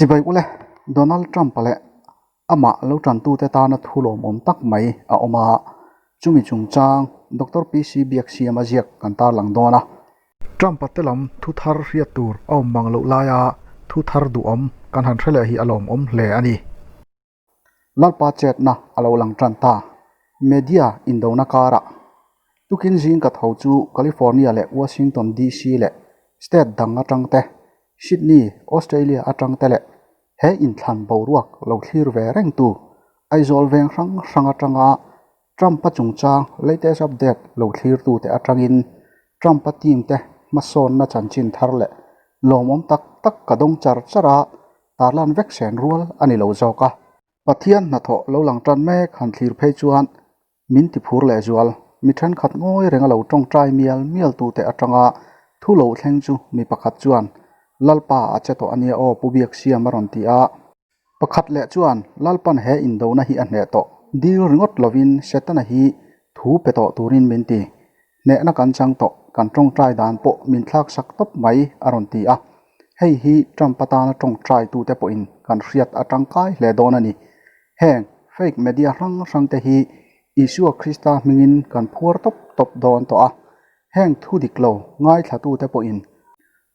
Chibai ule, Donald Trump-a leh amah lo tantute tana thu lawmawm tak mai a awm a, chumi chungchang Doctor PC Biaksiama ziak kan tarlang dawn a. Trump-a te lam thu thar hriat tur a awm mang loh laia thu thar duhawm kan han hre leh hi a lawmawm hle a ni. Lalpa chetna a lo lang tan ta. Media indona karah tukin zing ka tho chu California leh Washington DC leh state dang atang te, Sydney, Australia atang te leh he inthlan boruak lo thlir ve rengtu Aizawl veng hrang hrang atanga Trump-a chungchang latest update lo thlirtute atangin Trump-a team te hmasawnna chanchin thar leh lawmawm tak tak ka dawng char char a, tarlan vek sen rual a ni lo zawk a. Pathian hnathawh lo lang tan mek han thlir phei chuan min ti phur leh zual. Mi thenkhat ngawi renga lo tawngtai mial mial tute atanga thu lo thleng chu mi pakhat chuan, Lalpa a che tawh a nia aw Pu Biaksiam a rawn ti a. Pakhat leh chuan Lalpan he indona hi a hneh tawh dil ringawt lovin Setana hi thu pe tawh turin min ti. Hnehna kan chang tawh, kan tawngtai dan pawh min thlak sak tawp mai a rawn ti a. Hei hi Trump atana tawngtai tute pawhin kan hriat a tangkai hle dawn a ni. Heng fake media hrang hrang te hi Isua Krista hmingin kan phuar tawp tawp dawn tawh a. Heng thu dik lo ngaithla tute pawhin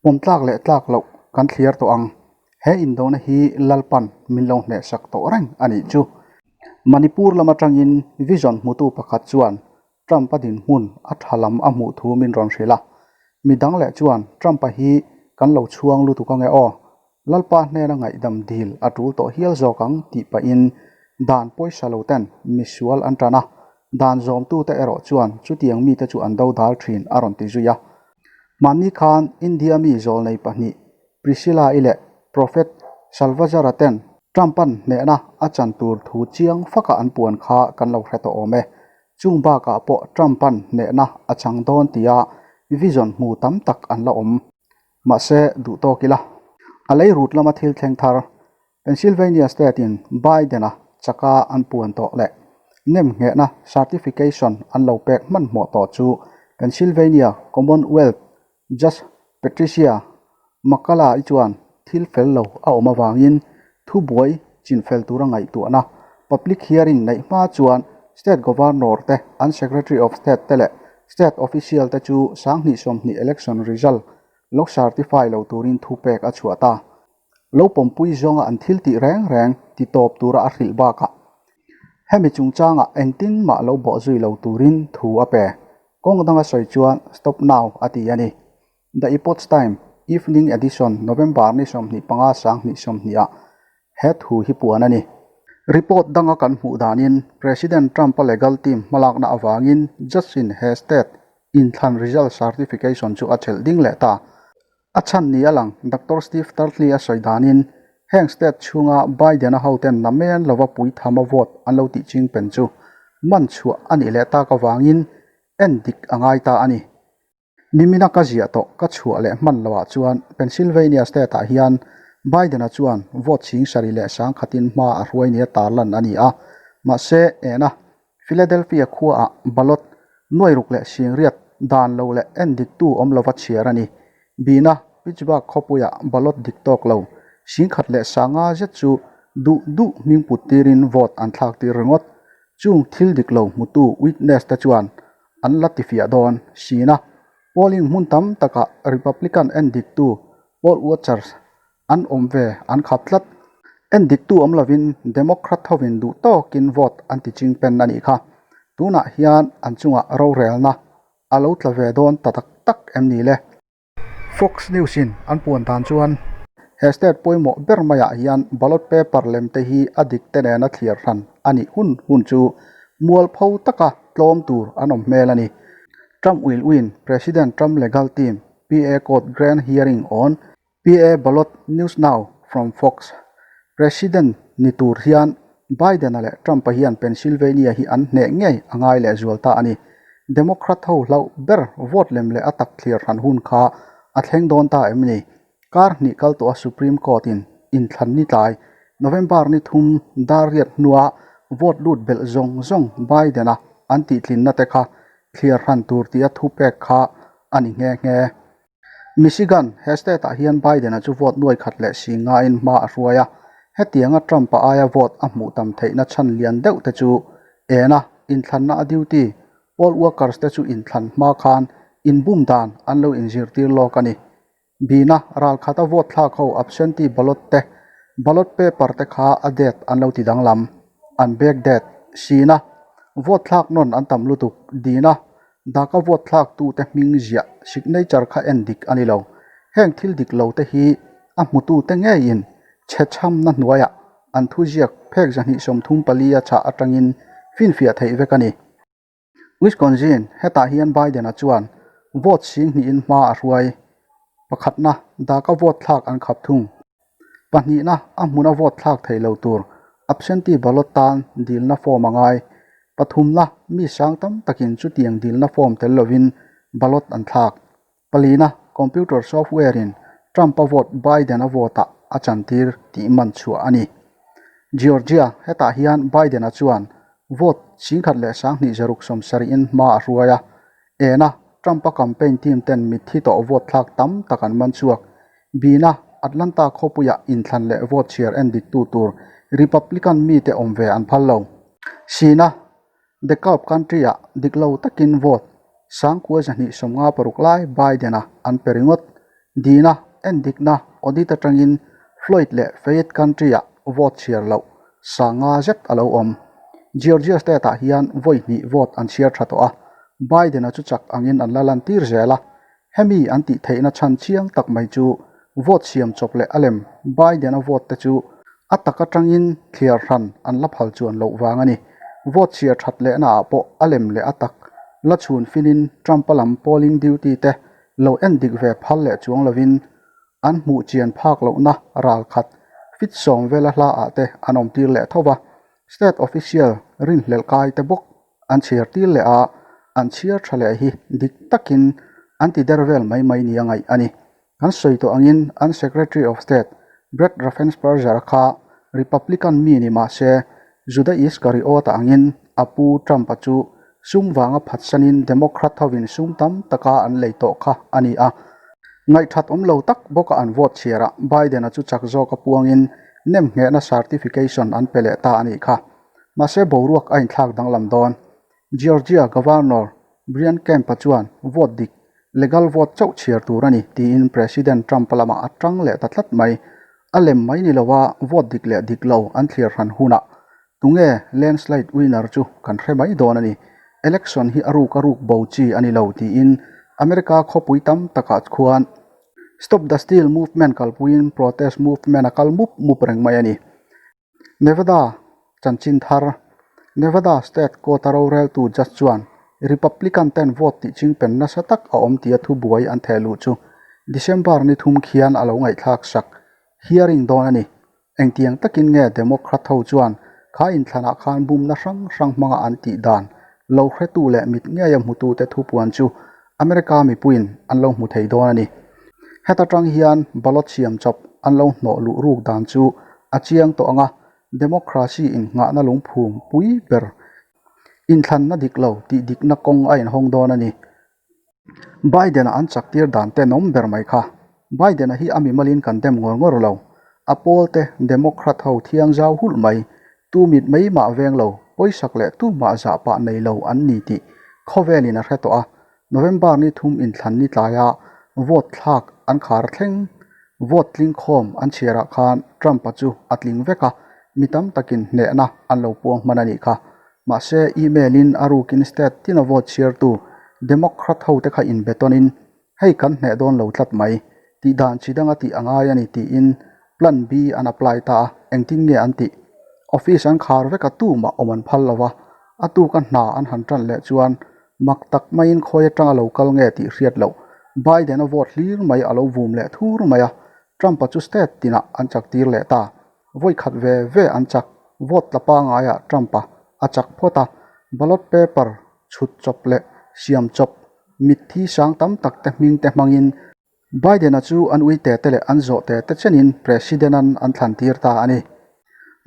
pawm tlak leh tlak loh kan thliar tawh ang. He indona hi Lalpan min lo hnehsak tawh reng a nih chu. Manipur lam atangin vision hmutu pakhat chuan Trump-a dinhmun a tha lam a hmuh thu min rawn hrilh a. Mi dang leh chuan Trump-a hi kan lo chhuang lutuk ange aw, Lalpa hnena ngaihdam dil a tul tawh hial zawk ang tih pahin dan pawisa lo ten misual an tan a, dan zawmtute erawh chuan chutiang mite chu an dodal thin a rawn ti zui a. Mahni khan India mi zawlnei pahnih Priscilla-i leh Prophet Salvazar-a ten Trump-a'n hnehna a chan tur thu chiang faka an puan kha kan lo hre tawh awm e. Chung bakah pawh Trump-a'n hnehna a chang dawn tia vision hmu tam tak an la awm. Mahse, duh tawk ila. A lei rut lama thil thleng thar, Pennsylvania State-in Biden-a chaka an puan tawh leh nem nghehna certification an lo pek hmanhmawh tawh chu Pennsylvania Commonwealth Judge Patricia McCullough-i chuan thil fel lo a awm avangin thubuai chinfel tura ngaihtuahna public hearing neih hma chuan State Governor te, an Secretary of State te leh State official te chu 2020 election result lo certify lo turin thupek a chhuah ta. Lo pawmpui zawnga an thil tih reng reng ti tawp tura a hrilh bakah hemi chungchangah engtin mah lo bawh zui lo turin thu a pe. Kawng danga sawi chuan Stop Now a ti a ni. The Epoch Time, Evening Edition, November ni 25 2020 ah he thu hi puan a ni. Report danga kan hmuh danin President Trump-a legal team hmalakna avangin judge in he state inthlan result certification chu a chelh ding leh ta. A chhan ni a lang, Doctor Steve Turtley a sawi danin, heng state chhunga Biden-a hoten namen lova puithama vote an lo tih ching pen chu man chhuah a nih leh tak avangin en dik a ngai ta a ni. Nimina ka ziah tawh ka chhuah leh hman lohah chuan Pennsylvania state-ah hian Biden-a chuan vote chhing sarih leh sangkhatin hma a hruai nia tarlan a ni a, mahse ena Philadelphia khuaah ballot nuairuk leh singriat dan lo leh en diktu awm lova chhiar a ni. Bina, Pittsburgh khawpuiah ballot dik tawk lo, singkhat leh sanga zet chu duh duh hming put tirin vote an thlak tir ringawt. Chung thil dik lo hmutu witness te chuan an la tifiah dawn sina. Polling hmun tam takah Republican en diktu poll watchers An awm ve, an khap tlat. En diktu awm lovin Democrat hovin duh tawkin vote an ti ching pen a nih kha. Tunah hian an chungah rorelna a lo tla ve dawn ta tak tak em ni le? Fox News in an puan dan chuan he state pawimawh ber maiah hian ballot paper lem te hi a dik te nena thliar hran a nih hun hun chu mualpho taka tlawm tur an awm hmel a ni. Trump will win President Trump legal team PA court grand hearing on PA Ballot News Now from Fox, President ni tur hian Biden-a leh Trump-a hian Pennsylvania hi an hneh ngei a ngai leh zual ta a ni. Democrat ho hlauh ber vote lem leh a tak thlir hran hun kha a thleng dawn ta em ni? Kar hnih kal tawha Supreme Court-in inthlan ni tlai November ni thum dar riat hnua vote lut belh zawng zawng Biden-a an tihtlinna te kha thlir hran tur tia thupek kha a ni nghe nghe. Michigan, he state-ah hian Biden-a chu vote nuai khat leh si ngaiin hma a hruai a, hetianga Trump-a aia vote a hmuh tam theihna chhan lian deuh te chu ena inthlanna a duty poll workers te chu inthlan hma khan inbum dan an lo inzirtir lawk a ni. Bina ralkhata vote thlak ho absentee ballot te, ballot paper te kha a date an lo ti danglam, an back date, sina vote thlak nawn an tam lutuk, dina Daka vote thlak tute hming ziah signature kha en dik a ni lo. Heng thil dik lo te hi a hmutute ngeiin chhechhamna hnuaiah an thuziak phek 234 a chhah atangin finfiah theih vek a ni. Wisconsin, hetah hian Biden-a chuan vote sing hnihin hma a hruai. Pakhatna, Daka vote thlak an khap thung. Pahnihna, a hmuna vote thlak thei lo tur absentee ballot tan dilna form a ngai. Pathumna, mi sang tam takin chutiang dilna form tel lovin ballot an thlak. Palina, computer software-in Trump-a vote Biden-a vote-ah a chantir tih man chhuah a ni. Georgia, hetah hian Biden-a chuan vote 12,270 in hma a hruai a, Ena, Trump-a campaign team ten mitthi tawh vote thlak tam tak an man chhuak. Bina, Atlanta khawpuiah inthlan leh vote chhiar en diktu tur Republican mite awm ve an phal lo. Sina, DeKalb Country-ah dik lo takin vote 9256 lai Biden-a an pe ringawt. Dina, en dikna audit atangin Floyd leh Fayette Country-ah vote chhiar loh 50 zet a lo awm. Georgia state-ah hian vawi hnih vote an chhiar tha tawh a, Biden-a chu chak angin an la lantir zel a. Hemi an tih theihna chhan chiang tak mai chu vote siam chawp leh a lem Biden-a vote te chu a tak atangin thliar hran an la phal chuan loh vang a ni. Vote chhiar that lehnaah pawh a lem leh a tak la chhun finin Trump-a lam polling duty te lo en dik ve phal leh chuang lovin an hmuh chian phak lohna ral khat fit sawm vela hla ah te an awm tir leh tho va, state official rinhlelh kai te bawk an chhiar tir leh a, an chhiar tha leh hi dik takin an ti der vel mai mai nia ngaih a ni. Kan sawi tawh angin an Secretary of State Brad Raffensperger kha Republican mi ni mah se Juda Iscariot-a angin a pu Trump-a chu sum vanga phatsanin Democrat hovin sum tam taka an lei tawh kha a ni a. Ngaihthat awm lo tak bawka an vote chhiarah Biden-a chu chak zawka puangin nemnghehna certification an pe leh ta a nih kha. Mahse boruak a inthlak danglam dawn. Georgia Governor Brian Kemp-a chuan vote dik, legal vote chauh chhiar tur a ni tiin President Trump-a lamah a tang leh ta tlat mai. A lem mai ni lova vote dik leh dik lo an thlir hran hunah tunge landslide winner chu kan hre mai dawn a ni. Election hi a ruk a ruk bo chi a ni lo tiin America khawpui tam takah khuan Stop the Steal movement kalpuiin protest movement a kal mup mup reng mai a ni. Nevada chanchin thar, Nevada State Court-a roreltu judge chuan Republican ten vote tih chingpen nasa tak a awm tia thubuai an theh luh chu December ni thum khian a lo ngaihthlak sak hearing dawn a ni. Engtiang takin nge Democrat ho chuan kha inthlanah khan bumna hrang hrang hmanga an tih dan lo hretu leh mit ngeia hmutute thupuan chu America mipuiin an lo hmu thei dawn a ni. Heta tang hian ballot siam chawp an lo hnawh luh ruk dan chu a chiang tawh ang a, democracy innghahna lungphum pui ber inthlanna dik lo tih dikna kawng a inhawng dawn a ni. Biden-a an chak tir dan tenawm ber mai kha. Biden-a hi a mimalin kan dem ngawr ngawr lo. A pawlte Democrat ho thiang zau hulh mai, tu mit mai mah veng lo, pawisak leh tu mah zah pah nei lo an ni tih khawvelin a hre tawh a. November ni thum inthlan ni tlaia vote thlak an khar thleng. Vote tling khawm an chhiarah khan Trump-a chu a tling vek a, mi tam takin hnehna an lo puang hman a nih kha. Mahse, email-in a rukin state tina vote chhiartu Democrat hote kha inbe tawnin Hei kan hneh dawn lo tlat mai, tih dan chi danga tih a ngai a ni tiin Plan B an apply ta a, engtin nge an tih? Office an khar vek a tumah awm an phal lo va, a tuka hna an han tan leh chuan mak tak maiin khawi atanga lo kal nge tih hriat loh Biden-a vote hlir mai a lo vum leh thur mai a, Trump-a chu state tinah an chak tir leh ta. Vawi khat ve ve an chak, vote tla pangaiah Trump-a a chak phawt a, ballot paper chhut chawp leh siam chawp Mitthi sang tam tak te hming te hmangin Biden-a chu an ui te te leh an zawh te te chenin President-an an thlan tir ta a ni.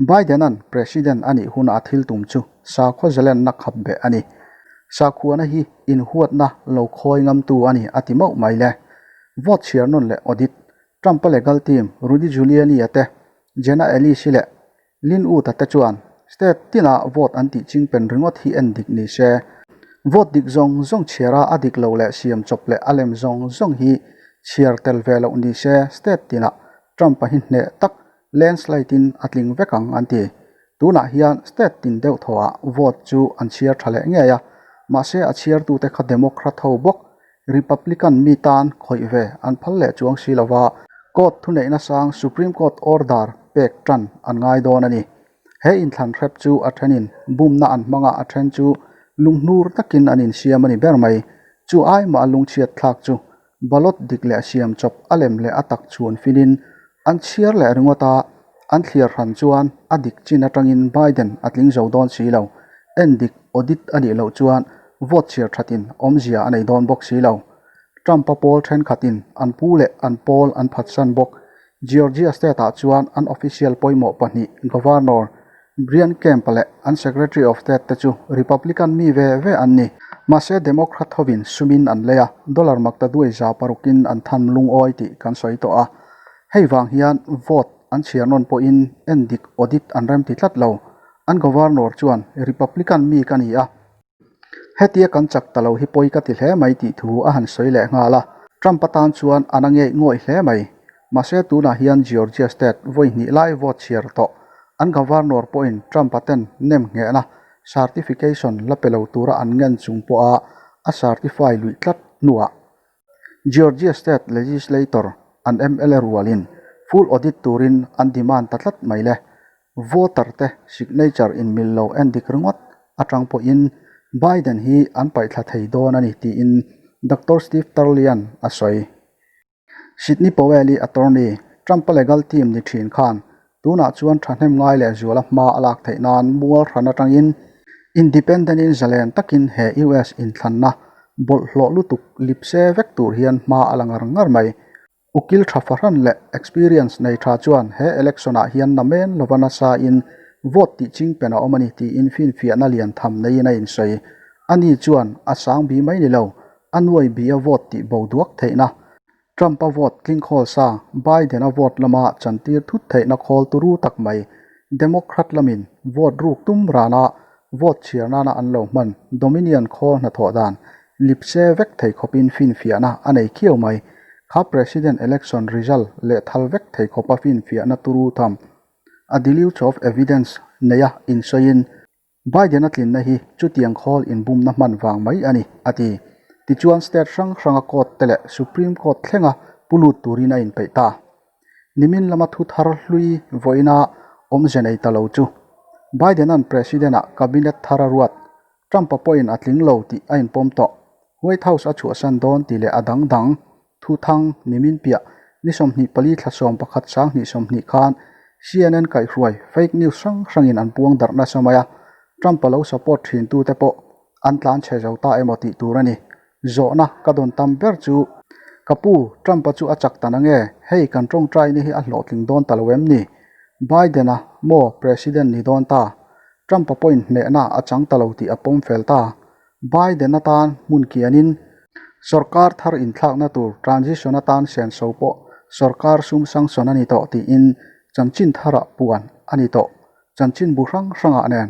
Biden-a'n President a nih huna a thil tum chu sakhaw zalenna khap beh a ni. Sakhuana hi inhuatna lo khawi ngamtu a ni a ti mauh mai le. Vote chhiar nawn leh audit, Trump-a legal team Rudy Giuliani-a te, Jenna Ellis-i leh Lin Wood-a te chuan state tina vote an tih chingpen ringawt hi en dik ni se. Vote dik zawng zawng chhiara a dik lo leh siam chawp leh a lem zawng zawng hi chhiar tel ve loh ni se state tinah Trump-a hi hneh tak landslide-in a tling vek ang an ti. Tunah hian state tin deuh thawhah vote chu an chhiar tha leh ngei a, mahse a chhiartute kha Democrat ho bawk Republican mi tan khawih ve an phal leh chuang si lova, court thuneihna sang Supreme Court order pek tan an ngai dawn a ni. He inthlan hrep chu a thenin bumna an hmang a, a then chu lunghnur takin an insiam a ni ber mai. Chu ai mah a lungchhiat thlak chu ballot dik leh siam chawp a lem leh a tak chhun filin an chhiar leh ringawt a, an thliar hran chuan a dik chin atangin Biden a tling zo dawn si lo. Endik audit a nih loh chuan vote chhiar thatin awmzia a nei dawn bawk si lo. Trump-a pawl thenkhatin an pu leh an pawl an phatsan bawk. Georgia state-ah chuan an official pawimawh pahnih Governor Brian Kemp leh an Secretary of State te chu Republican mi ve ve an ni. Mahse Democrat hovin sumin an lei a, dollar maktaduai 600 in an tham lungawi tih kan sawi tawh a. Hei vang hian vote an chhiar nawn pawhin endik audit an remti tlat lo. An Governor chuan Republican mi ka ni a. Hetia kan chak ta lo hi pawi ka ti hle mai tih thu a han sawi leh nghal a, Trump atan chuan a na ngei ngawih hle mai. Mahse tunah hian Georgia state vawi hnih lai vote chhiar tawh an Governor pawhin Trump a ten nem nghehna certification la pe lo tura an ngen chung pawha a certify luih tlat hnuah Georgia state legislator an mla rualin full audit turin an demand ta tlat mai le. Voter te signature in mil lo en dik ringawt atang pawhin Biden hi an paihthla thei dawn a ni tiin Doctor Steve Turley-a'n a sawi. Sidney Powell-i attorney, Trump-a legal team ni thin khan tunah chuan thahnem ngai leh zuala hma a lak theih nan mual hran atangin independent-in zalen takin he US inthlanna bawlhhlawh lutuk lipse vek tur hian hma a la ngar ngar mai. Ukil tha fahran leh experience nei tha chuan he election ah hian namen lova nasa in vote tih ching pen a awm a ni tiin finfiahna lian tham neiin a insawi. Ani chuan a sang bi mai ni lo, a nuai bi a vote tih bo duak theihna, Trump a vote tlingkhawl sa, Biden a vote lama chantir thut theihna khawl turu tak mai, Democrat lamin vote ruk tum rana Vote chhiar nana an lo hman Dominion khawl hnathawh dan lipse vek thei khawpin finfiahna a nei khiau mai. Kha President election result leh thal vek thei khawpa finfiahna turu tham a deluge of evidence neia insawiin Biden-a tlinna hi chutiang khawl inbumna hman vang mai a ni, a ti. Tichuan state hrang hranga court te leh Supreme Court thlenga pu lut turin a inpeih ta. Nimin lama thu thar hlui vawiina awmze nei ta lo chu Biden-a'n President-ah cabinet thar a ruat. Trump-a pawhin a tling lo tih a inpawm tawh. White House a chhuahsan dawn tih leh a dang dang thu thang nimin piah ni 24 thla 11 sanghnih 20 khan CNN kaihhruai fake news hrang hrangin an puang darh nasa mai a, Trump-a lo support thintute pawh an tlan chhe zo ta emaw tih tur a ni. Zawhna ka dawn tam ber chu, Ka pu, Trump-a chu a chak ta na nge? Hei kan tawngtaina hi a hlawhtling dawn ta lo em ni? Biden-a maw President ni dawn ta? Trump-a pawhin hnehna a chang ta lo tih a pawm fel ta. Biden-a tan hmun kianin sawrkar thar inthlakna tur transition atan senso pawh sawrkar sum sanction a ni tawh tiin chanchin tharah puan a ni tawh. Chanchin bu hrang hrangah nen,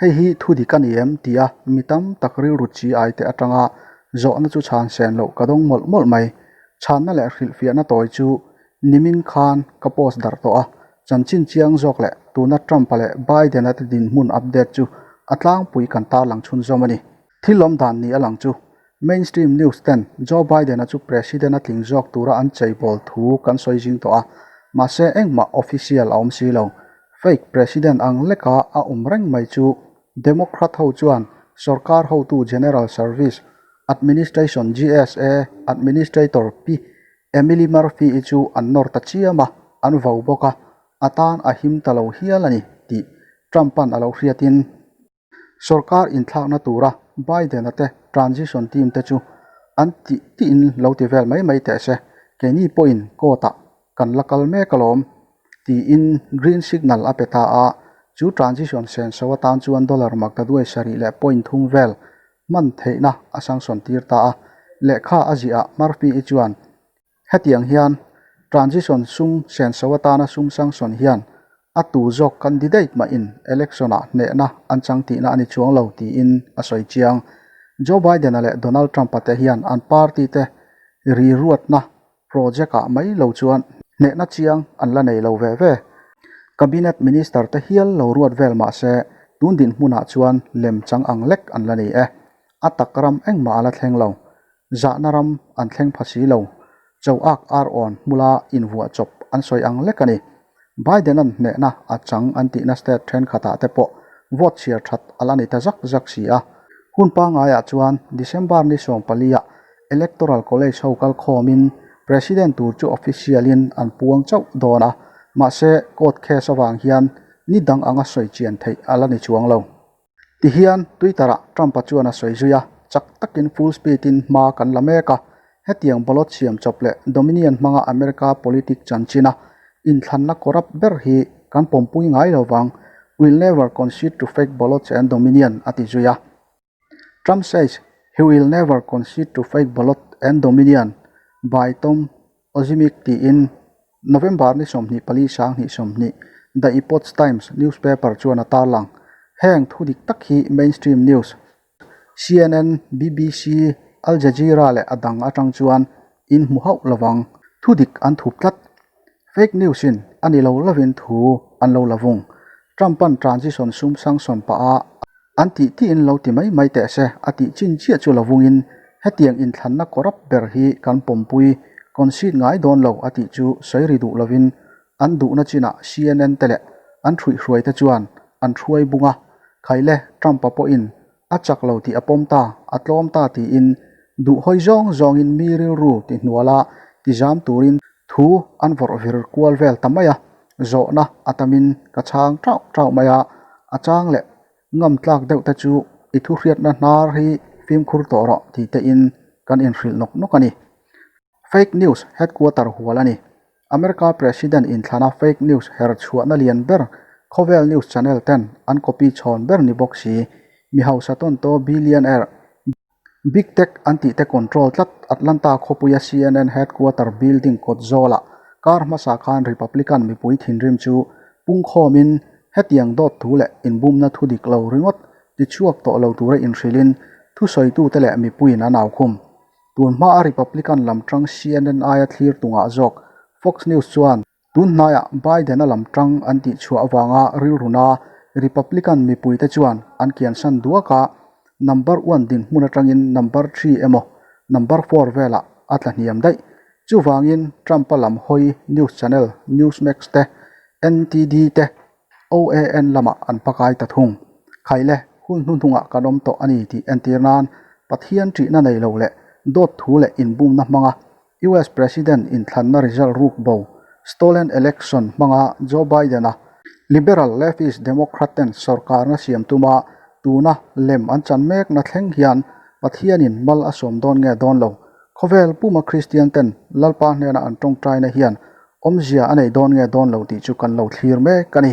Hei hi thu dik a ni em? tia mi tam tak rilru chi ai te atanga zawhna chu chhan sen loh ka dawng mawlh mawlh mai. Chhanna leh hrilhfiahna tawi chu nimin khan ka post darh tawh a, chanchin chiang zawk leh tuna Trump-a leh Biden-a te dinhmun update chu a tlangpui kan tarlang chhunzawm a ni. Thil awm dan ni a lang chu Mainstream news ten Joe Biden-a chu President a tling zawk tura an cheibawl thu kan sawi zing tawh a, mahse engmah official a awm si lo. Fake President ang leka a awm reng mai chu Democrat ho chuan sorkar hotu General Service Administration, GSA, Administrator Pi Emily Murphy-i chu an nawr ta chiam a, an vau bawk a, a tan a him ta lo hial a ni tih Trump-a'n a lo hriatin. Sorkar inthlakna tura Biden-a te transition team te chu an tih tihin lo ti vel mai mai teh se, keini pawhin court-ah kan la kal mek alawm tiin green signal a pe ta a, chu transition senso atan chuan dollar maktaduai sarih leh point thum vel hman theihna a sanction tir ta a, lehkha a ziah Murphy-i chuan. Hetiang hian transition sum senso atana sum sanction hian a tu zawk candidate mahin election-ah hnehna an chang tihna a ni chuang lo tiin a sawi chiang. Joe Biden-a leh Donald Trump-a te hian an party te riruatna project-ah mai lo chuan hnehna chiang an la nei lo ve ve. Cabinet Minister te hial lo ruat vel mah se tun dinhmunah chuan lem chang ang lek an la ni e. A tak ram engmah a la thleng lo. Zahna ram an thleng pha si lo. Cho ak ar awn hmula invuah chawp an sawi ang lek a ni. Biden-a'n hnehna a chang an tihna state thenkhatah te pawh vote chhiar that a la ni ta zak zak si a. Hun pangaiah chuan December ni sawmpaliah Electoral College ho kal khawmin President tur chu official-in an puang chauh dawn a, mahse court case avang hian ni dang anga sawi chian theih a la ni chuang lo. Tihian Twitter-ah Trump-a chuan a sawi zui a, chak takin full speed-in hma kan la mek a, hetiang ballot siam chawp leh Dominion hmanga America politic chanchina inthlanna corrupt ber hi kan pawmpui ngai lo vang, We'll never concede to fake ballots and Dominion, a ti zui a. Trump says he will never concede to fake ballot and Dominion by Tom Ozimic tiin November ni 24 2020 The Epoch Times newspaper chuan a tarlang. Heng thu dik tak hi mainstream news, CNN, BBC, Al Jazeera leh a dang atang chuan in hmu hauh lovang. Thu dik an thup tlat. Fake news in a ni lo lovin thu an lo la vung. Trump-a'n transition sum sanction pah a An tih tiin lo ti mai mai teh se, a tih chin chiah chu lo vungin hetiang inthlanna corrupt ber hi kan pawmpui concede ngai dawn lo a tih chu sawi ri duh lovin an duhna chinah CNN te leh an hruihhruai te chuan an hruai bung a, Khaile Trump-a pawhin a chak lo tih a pawm ta, a tlawm ta tiin duh hawi zawng zawngin mi rilru ti hnuala ti zam turin thu an vawrh vir kual vel ta mai a, zawhna a tamin ka chhang tauh tauh mai a, a chang leh ngam tlak deuh te chu i thu hriatna hnar hi fimkhur tawh rawh tih te in kan inhrilh nawk nawk a ni. Fake news headquarter hual a ni. America President inthlana fake news her chhuahna lian ber khawvel news channel ten an copy chhawn ber ni bawk si. Mi hausa tawntaw billionaire Big Tech an tih te control tlat Atlanta khawpuia CNN headquarter building kawt zawlah kar hmasa khan Republican mipui thinrim chu pungkhawmin hetiang dawt thu leh inbumna thu dik lo ringawt tichhuak tawh lo tura inhrilhin thusawitute leh mipuiin an aukhum. Tun hmaa Republican lam tang CNN aia thlir tungah zawk Fox News chuan Tun hnaiah Biden-a lam tang an tih chhuah avanga rilruna Republican mipuite chuan an kiansan duak a, number one dinhmun atangin number three emaw number four velah a tla hniam daih. Chuvangin Trump-a lam hawi news channel Newsmax te, NTD te, OAN lamah an pakai ta thung. Khaile, hun hnuhnungah kan awm tawh a ni tih entir nan Pathian ṭihna nei lo leh dawt thu leh inbumna hmanga US President inthlanna result ruk bo, stolen election, hmanga Joe Biden-a Liberal leftist Democrat ten sorkarna siam tuma tuna lem an chan mekna thleng hian Pathianin mal a sawm dawn nge dawn lo. Khawvel puma Kristian ten Lalpa hnena an tawngtaina hian awmzia a nei dawn nge dawn lo tih chu kan lo thlir mek a ni.